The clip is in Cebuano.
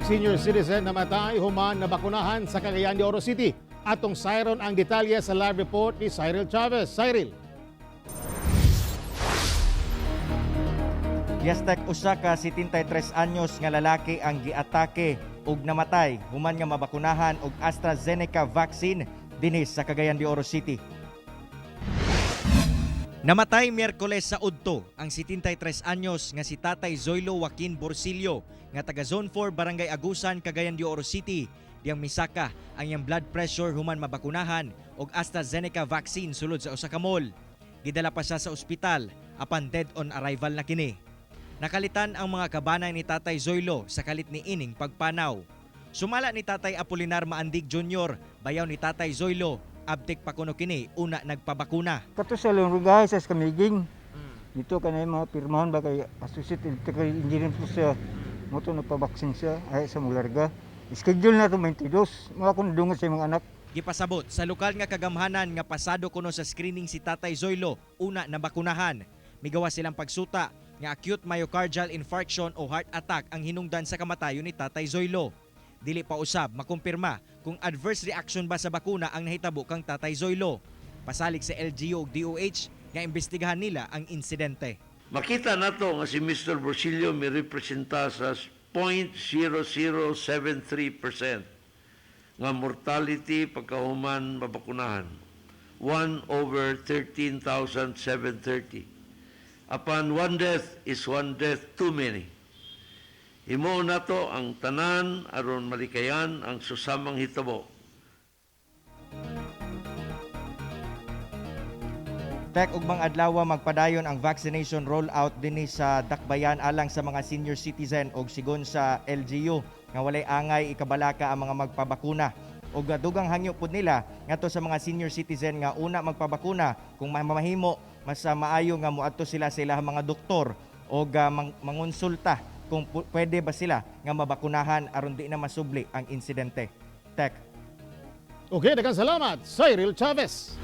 Senior citizen namatay human nabakunahan sa Cagayan de Oro City. Atong sayron ang detalye sa live report ni Cyril Chavez. Cyril. Yastek, usa ka 73 anyos nga lalaki ang giatake ug namatay human nga mabakunahan og AstraZeneca vaccine dinhi sa Cagayan de Oro City. Namatay Miyerkules sa udto ang 73 anyos nga si Tatay Zoilo Joaquin Borsillo nga taga Zone 4, Barangay Agusan, Cagayan de Oro City, diyang misaka ang iyang blood pressure human mabakunahan og AstraZeneca vaccine sulod sa usa ka mall. Gidala pa siya sa ospital apan dead on arrival na kini. Nakalitan ang mga kabanay ni Tatay Zoilo sa kalit ni ining pagpanaw. Sumala ni Tatay Apolinar Maandig Jr., bayaw ni Tatay Zoilo, abtik pa kuno kini una nagpabakuna. Kato sa lugar sa Camiguin. Dito ka na yung mga pirmahan ba kay associate electrical engineer po siya. Mo to nagpabaksin siya ay sa Mularga. Schedule na to 22. Mga akong dungan sa mga anak. Gipasabot sa lokal nga kagamhanan nga pasado kuno sa screening si Tatay Zoilo una na bakunahan. Migawa silang pagsuta nga acute myocardial infarction o heart attack ang hinungdan sa kamatayon ni Tatay Zoilo. Dili pa usab makumpirma kung adverse reaction ba sa bakuna ang nahitabo kang Tatay Zoilo. Pasalig sa LGU ug DOH nga imbestigahan nila ang insidente. Makita nato nga si Mr. Borsillo may representa sa 0.0073% nga mortality pagkahuman mabakunahan. 1 over 13,730. Apan one death is one death too many. Himuon nato ang tanan aron malikayan ang susamang hitabo. Tek, ugmang adlaw magpadayon ang vaccination rollout dinhi sa Dakbayan alang sa mga senior citizen og sigon sa LGU nga walay angay ikabalaka ang mga magpabakuna. Og dugang hangyo pud nila ngadto sa mga senior citizen nga una magpabakuna, kung mamahimo mas maayo nga moadto sila sa ilahang mga doktor og mangonsulta kung pwede ba sila nga mabakunahan aron di na masubli ang insidente. Tek. Okay, daghang salamat, Cyril Chavez.